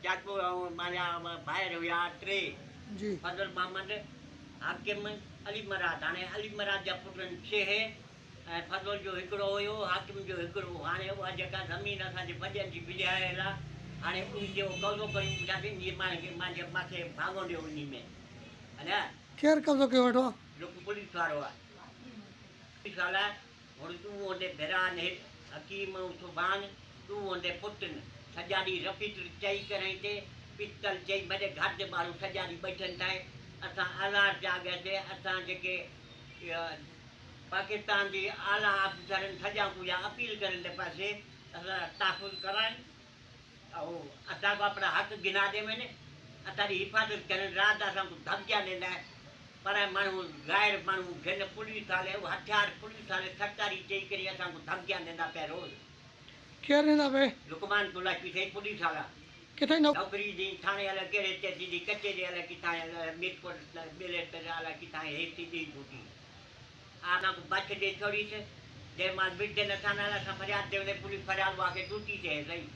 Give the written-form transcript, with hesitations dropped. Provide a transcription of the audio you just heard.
چاچو ۽ مانجا ڀائر هيا ٽي. جي. فضل محمد، حاڪم، علي مراد. هاڻي علي مراد جا پٽ آهن ڇهه ۽ فضل جو هڪڙو هيو، حاڪم جو هڪڙو. هاڻي اها جيڪا زمين اسان جي وڏين جي ورهايل آ، هاڻي انهي تي اهو قبضو ڪيون پيا ته انهي مانکي مانجي مانکي ڀاڱو ڏيو انهي ۾. ادا. ڪير قبضو ڪيو ويٺو آ؟ لڪ پوليس وارو آ. پوليس والا هن تون هوندي ڀران هت حڪيم ۽ سبحان تون هوندي پٽن سڄاڏي رفيق چئي ڪرئين تي پستل چئي مڏي گهر جي ٻاهرون سڄاڏي ٻيٺن ٿائي اسان ازار جاڳيسي اسان جيڪي پاڪستان جي اعليٰ آفيسرن سڄان ڪو اها اپيل ڪرين ته پاسي اسان تحفظ ڪرائين ۽ اسان کان اپنا حق گنا ڏيون اسان جي حفاظت ڪرين رات اسان کي ڌمڪيان ڏيندا پر ماڻهو غير ماڻهو گهن پوليس والي اهو هٿيار پوليس والي سرڪاري چئي ڪري اسان کي ڌمڪيان ڏيندا پيا روز. ڪير ڏيندا پئي؟ لقمان ڪلاچي سائين پوليس والا. ڪٿي نوڪري جي ٿاڻي الائي ڪهڙي تحصيل جي ڪچهري الائي ڪٿان الائي ميرپور ٻيلي تي الائي ڪٿان هي ٿي ڏي ڊيوٽي. آ ڪو بچ ڏي ڇوڙيس جنهن مهل مڙدن اسان نال اسان فرياد ڏيون پوليس فرياد واکي ڊيوٽي تي هي سائين.